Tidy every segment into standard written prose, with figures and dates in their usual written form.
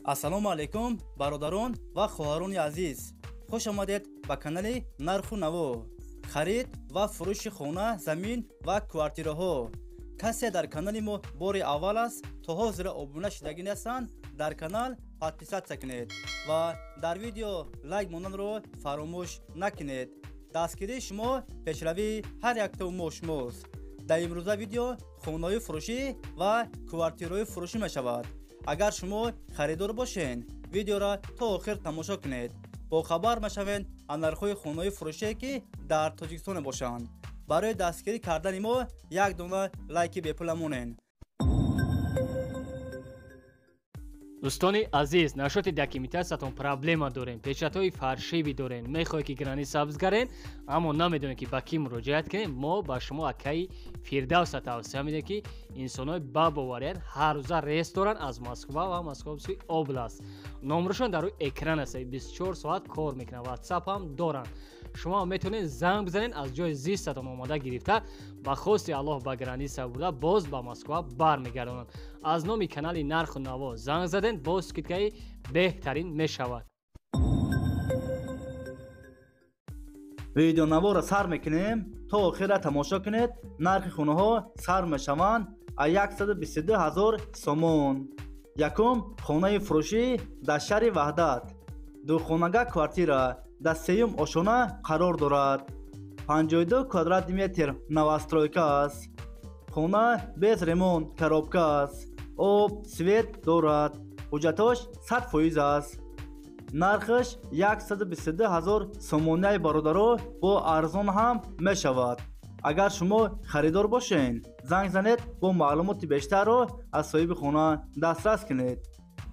Ассалому алайкум бародарон ва хоҳарони азиз. Хуш омадед ба канали Нарху Наво. Харид ва фурӯши хона, замин ва квартираҳо. Касе дар канали мо бори аввал аст, то ҳозира обуна шудагӣ нестанд, дар канал подписаться кунед ва дар видео лайк монданро фаромӯш накунед. Дастгирии шумо пешравии ҳар яктау мо шумост. Дар имрӯза видео хонаҳои фурӯшӣ ва квартираҳои фурӯшӣ мешавад. Агар шумо харидор бошед, видеоро то охир тамошо кунед. Бохабар мешавед аз нархҳои хонаҳои фурӯшие, ки дар Тоҷикистон мебошанд. Барои дастгирӣ кардани мо як дона лайки бепула монед. Дӯстони азиз, нашоти документатсиятон проблема дорем, печатҳои фаршивӣ дорем, мехоҳед ки гранит сабз гарен, аммо намедонед ки ба кӣ муроҷиат кунем. Мо ба шумо акаи Фирдавса тавсия медиҳем, ки инсонҳои бабоварият ҳар рӯза рейс доранд аз Москва ва Московский област. Номерашон дар рӯи экран аст, 24 соат кор мекунанд, WhatsApp ҳам доранд. Шумо метавонед занг бизанед, аз ҷои зистатон омода гирифта, ба хости Аллоҳ ба граница бурда, боз ба Москва бармегардонанд. Аз номи канали Нарху Наво занг заден, боз скидкаи беҳтарин мешавад. Видеонаворо сар мекунем, то охира тамошо кунед. Нархи хонаҳо сар мешаванд аз 122 ҳазор сомон. Якум хонаи фурӯшӣ дар шаҳри Ваҳдат. Духонага квартира дар сеюм ошона қарор дорад. 52 квадрати метр новостройка аст. Хона без ремонт, коробка аст. Об, свет дорад. Ҳуҷҷатош 100% аст. Нархаш 122 ҳазор сомонияи бародаро бо арзон ҳам мешавад. Агар шумо харидор бошед, занг занед, бо маълумоти бештарро аз соҳиби хона дастрас кунед.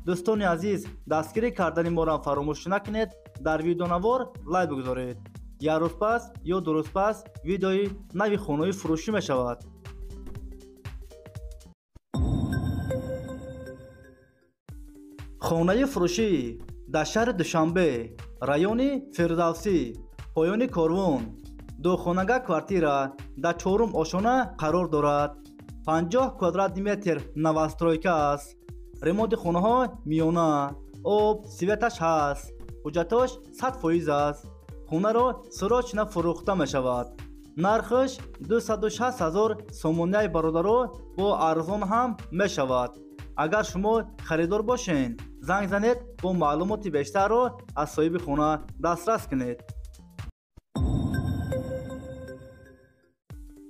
Дӯстони азиз, дастгирӣ кардани моро фаромӯш накунед, дар видеонавор лайк бигузоред. Як рӯз пас ё ду рӯз пас видеои нави хонаҳои фурӯшӣ мешавад. Хонаи фурӯшӣ дар шаҳри Душанбе, райони Фирдавсӣ, поёни Корвон. Духонага квартира дар чорум ошона қарор дорад. 50 квадрати метр новостройка аст. Ремонти хонаҳо миёна, об, светаш ҳаст. Ҳуҷҷатош 100% аст. Хонаро срочно фурӯхта мешавад. Нархаш 260 ҳазор сомонияи бародаро бо арзон ҳам мешавад. Агар шумо харидор бошед, занг занед, бо маълумоти бештарро аз соҳиби хона дастрас кунед.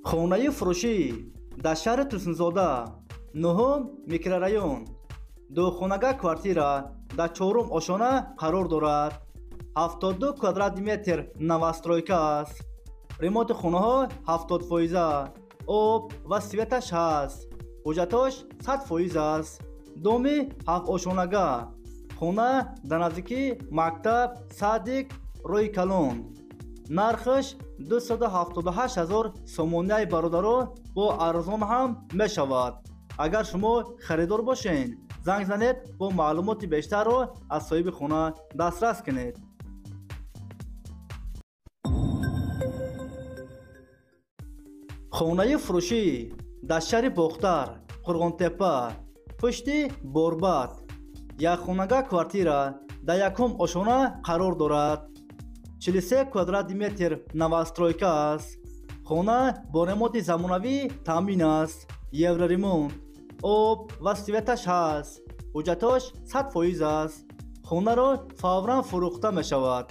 Хонаи фурӯшӣ дар шаҳри Турсунзода, нуҳум микрорайон. Духонага квартира дар чорум ошона қарор дорад. 72 квадрати метр новостройка аст. Ремонти хонаҳо 70%, об ва светаш ҳаст. Ҳуҷҷатош 100% аст. Доми ҳафтошонага. Хона дар наздикии мактаб, садик, роҳи калон. Нархаш 278 ҳазор сомонияи бародаро бо арзон ҳам мешавад. Агар шумо харидор бошед, занг занед, бо маълумоти бештарро аз соҳиби хона дастрас кунед. Хонаи фурӯшӣ дар шаҳри Бохтар, Қурғонтепа, пушти Борбад. Якхонага квартира дар якум ошона қарор дорад. 43 квадрати метр новостройка аст. Хона бо ремонти замонавӣ таъмин аст. Евроремонт, об ва светаш ҳаст. Ҳуҷҷатош 100% аст. Хонаро фавран фурӯхта мешавад.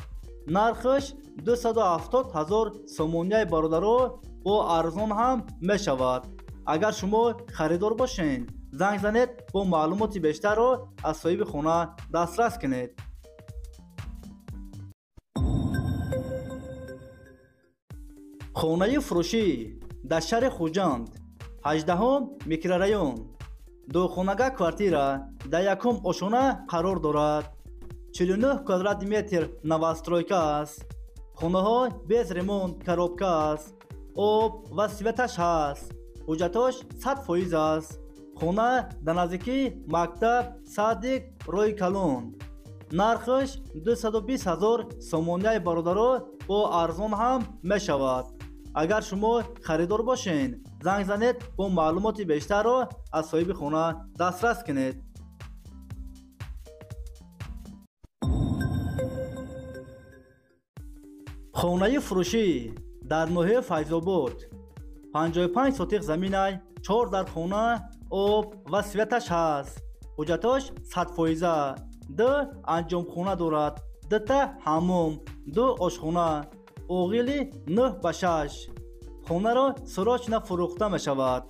Нархаш 270 ҳазор сомонияи бародаро бо арзон ҳам мешавад. Агар шумо харидор бошед, занг занед, бо маълумоти бештарро аз соҳиби хона дастрас кунед. Хонаи фурӯшӣ дар шаҳри Хуҷанд, 18 микрорайон. Духонага квартира дар якум ошона қарор дорад. 49 квадрати метр новостройка аст. Хонаҳо без ремонт, коробка аст. Об ва светаш ҳаст. Ҳуҷҷатош 100% аст. Хона дар наздикии мактаб, садик, роҳи калон. Нархаш 220 ҳазор сомонияи бародаро бо арзон ҳам мешавад. Агар шумо харидор бошед, занг занед, бо маълумоти бештарро аз соҳиби хона дастрас кунед. Хонаи фурӯшӣ дар ноҳияи Файзобод, 55 сотиқ заминай, 4 дар хона, об ва светаш ҳаст. Ҳуҷҷатош 100%. 2 анҷомхона дорад, 2 ҳаммом, 2 ошхона, оғили 9 ба 6. Хонаро срочно фурӯхта мешавад.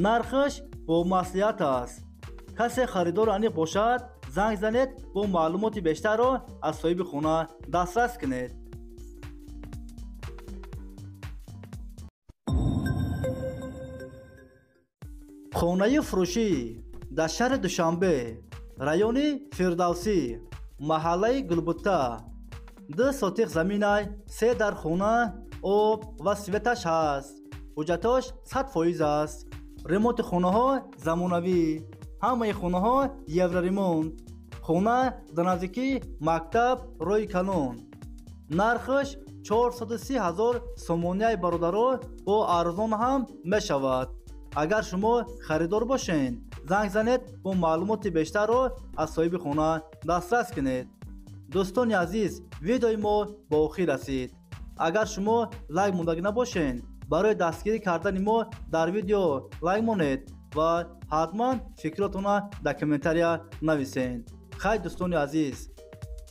Нархаш бо маслиҳат аст. Касе харидор аниқ бошад, занг занед, бо маълумоти бештарро аз соҳиби хона дастрас кунед. Хонаи фурӯшӣ дар шаҳри Душанбе, райони Фирдавсӣ, маҳаллаи Гулбутта, 2 сотиқ заминай, 3 дар хона, об ва светаш ҳаст. Ҳуҷҷатош 100% аст. Ремонти хонаҳо замонавӣ, ҳамаи хонаҳо евроремонт. Хона дар наздикии мактаб, роҳи калон. Нархаш 430 000 сомонияи бародаро, бо арзон ҳам мешавад. Агар шумо харидор бошед, занг занед, бо маълумоти бештарро аз соҳиби хона дастрас кунед. Дӯстони азиз, видеои мо ба охир расид. Агар шумо лайк мондагӣ набошед, барои дастгирӣ кардани мо дар видео лайк монед ва ҳатман фикротонро дар комментария нависед. Хайр, дӯстони азиз.